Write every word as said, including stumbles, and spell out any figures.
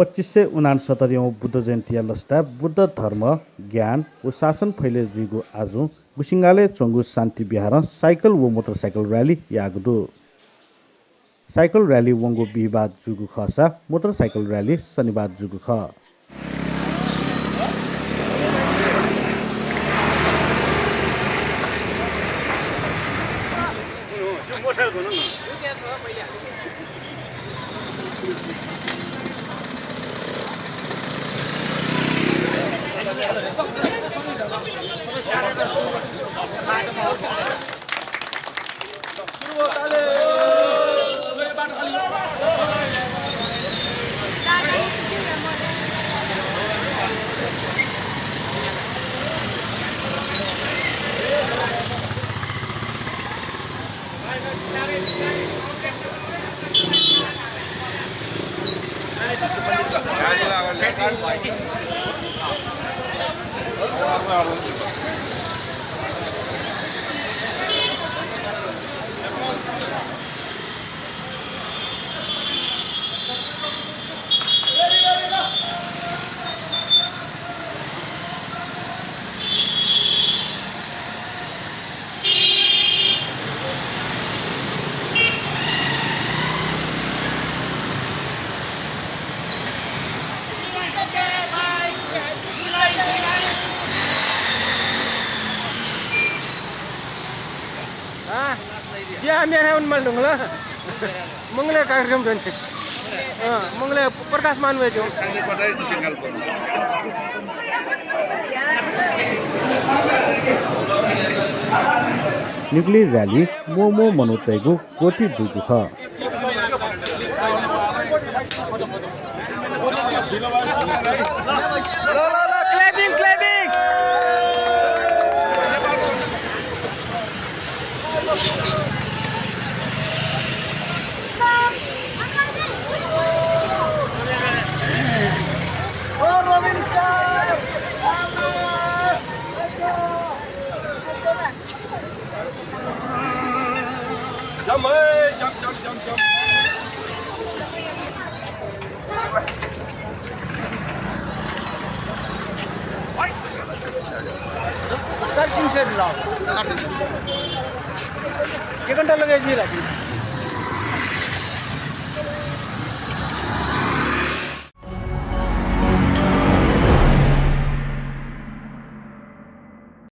पच्चिस सय उनान्सत्तरीयौं बुद्ध जयन्तीया लसताय् बुद्ध धर्म, ज्ञान व शासन फैले जुइगु आजुं गुसिंगालय् च्वंगु शान्ति विहारं साइकल व मोटरसाइकल र्‍याली याःगु दु। साइकल र्‍याली वंगु बिहिबार जूगु खःसा मोटरसाइकल र्‍याली शनिबार जूगु खः। हाँ, बिया म्याना उन माल ढुंगला। मंगलय् कार्यक्रम दनि। अँ, मंगलय् प्रकाशमान वय् जुं। निगुलिं र्‍याली मोमो मनूतय्‌गु क्वति दुगु खः। ल, ल, ल, clapping, clapping। जम है, जम, जम, जम, जम। साढ़े तीन सौ लाओ। एक घंटा लगे जी लागी।